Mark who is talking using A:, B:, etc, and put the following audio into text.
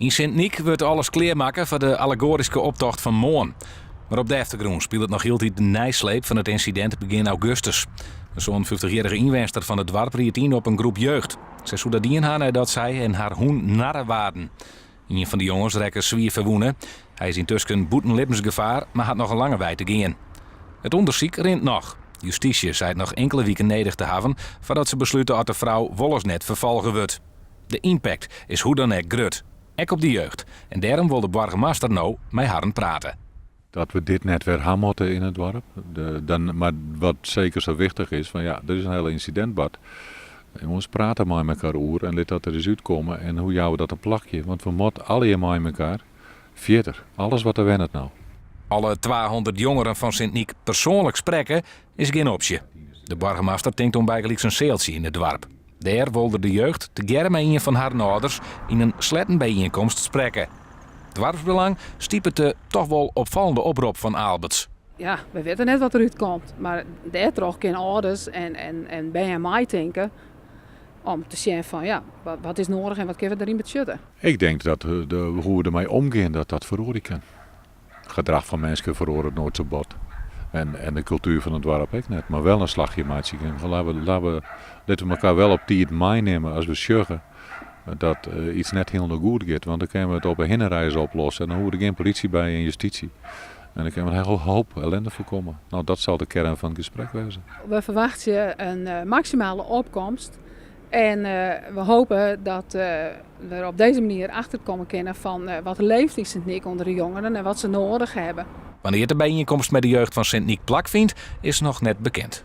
A: Yn Sint Nyk wurdt alles klearmakke foar de allegoaryske optocht fan moarn. Mar op de eftergrûn spilet noch hieltyd de neisleep fan it ynsidint begjin augustus. In sânenfyftichjierrige ynwenster fan it doarp ried yn op in groep jeugd. Sy soe dat dien ha neidat sy en har hûn narre waarden. Ien fan de jonges rekke swier ferwûne. Hy is yntusken bûten libbensgefaar, mar hat noch in lange wei te gean. It ûndersyk rint noch. Justysje seit noch inkele wiken nedich te hawwen foardat se beslute oft de frou wol as net ferfolge wurdt. De ympakt is hoe dan ek grut, ek op de jeugd. En dêrom wol de boargemaster no mei harren prate.
B: Dat we dit net wer ha moatte yn it doarp. Dan, mar wat seker sa wichtich is, fan ja, der is in hiele ynsidint bard. Jonges, praat der mei mekoar oer en lit dat der ris útkomme. En hoe jouwe we dat in plakje? Want we moatte allegear mei mekoar fierder. Alles wat der wennet no.
A: Alle 200 jongeren fan Sint Nyk persoanlik sprekke is gjin opsje. De boargemaster tinkt oan bygelyks in sealtsje yn it doarp. Dêr wol er de jeugd tegearre mei ien fan harren âlders yn in sletten byienkomst sprekke. Doarpsbelang stipet de toch wol opfallende oprop fan Aalberts.
C: Ja, we witte net wat der útkomt, mar dêrtroch kinne âlders en, en, en bern meitinke om te sjen fan ja, wat is noadich en wat kinne we deryn betsjutte.
B: Ik denk dat de, hoe we dermei omgean, dat dat feroarje kin. Gedrach fan minsken feroaret noait sa bot. En, en de kultuer fan it doarp ek net. Mar wel in slachje meitsje kin. Laten we, laten we, litte we mekoar wel op tiid meinimme as we sjogge dat iets net hielendal goed giet. Want dan kinne we it op 'e hinnereis oplosse en dan hoege der gjin politisy by en justysje. En dan kinne we in hiele hoop ellinde foarkomme. No, dat sil de kearn fan it gesprek wêze.
C: We ferwachtsje in maksimale opkomst en we hoopje dat we op dizze manier achterkomme kinne fan wat der leeft yn Sint Nyk ûnder de jongeren en wat se noadich hawwe.
A: Wannear't de byienkomst mei de jeugd fan Sint Nyk plakfynt, is noch net bekend.